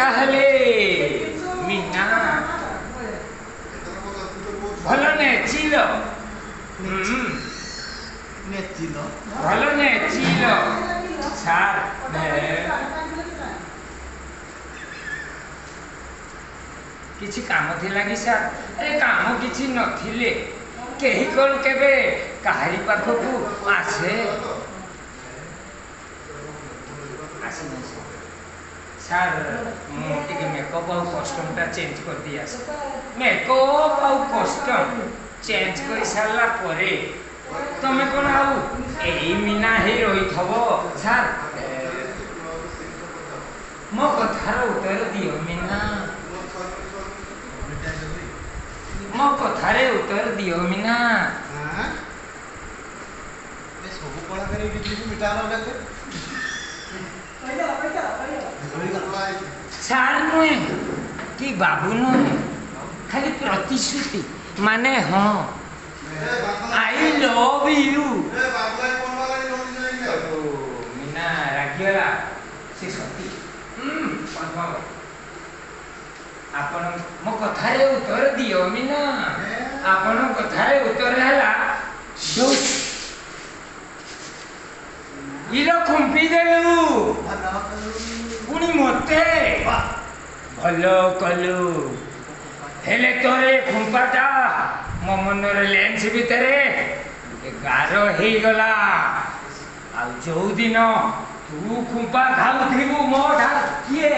ତାହେଲେ ମୀନା, ଭଲ ନେଚିଲ, ଭଲ ନେଚିଲ। ସାର୍, କିଛି କାମ ଥିଲା କି ସାର୍? ଆରେ କାମ କିଛି ନଥିଲେ କେହି କ'ଣ କେବେ କାହାରି ପାଖକୁ ଆସେ? ଆସିନି ସାର୍, ମୁଁ ଟିକେ ମେକଅପ୍ ଆଉ କଷ୍ଟମ୍ଟା ଚେଞ୍ଜ କରିଦେଇ ଆସେ। ମେକଅପ୍ ଆଉ କଷ୍ଟମ୍ ଚେଞ୍ଜ କରିସାରିଲା ପରେ ତମେ କ'ଣ ଆଉ ଏଇ ମୀନା ହେଇ ରହିଥବ? ସାର୍, ମୋ କଥାର ଉତ୍ତର ଦିଅ ମୀନା, ମୋ କଥାରେ ଉତ୍ତର ଦିଅ ମୀନା। ସବୁ କଳାକାର ସାର୍ ନୁହେଁ କି ବାବୁ ନୁହେଁ, ଖାଲି ପ୍ରତିଶ୍ରୁତି ମାନେ ହଁ, I love you. Meena ରାଗିଗଲା। ସେ ସତୀ ଆପଣ ମୋ କଥାରେ ଉତ୍ତର ଦିଅ ମୀନା। ଆପଣଙ୍କ କଥାରେ ଉତ୍ତର ହେଲା ଇଲ ଖୁମ୍ପି ଦେଲୁ ପୁଣି ମତେ, ଭଲ କଲୁ। ହେଲେ ତୋର ଏ ଖୁମ୍ପାଟା ମୋ ମନରେ ଲେନ୍ସ ଭିତରେ ଗୋଟେ ଗାର ହେଇଗଲା। ଆଉ ଯୋଉଦିନ ତୁ ଖୁମ୍ପା ଖାଉଥିବୁ ମୋ ଠାରୁ କିଏ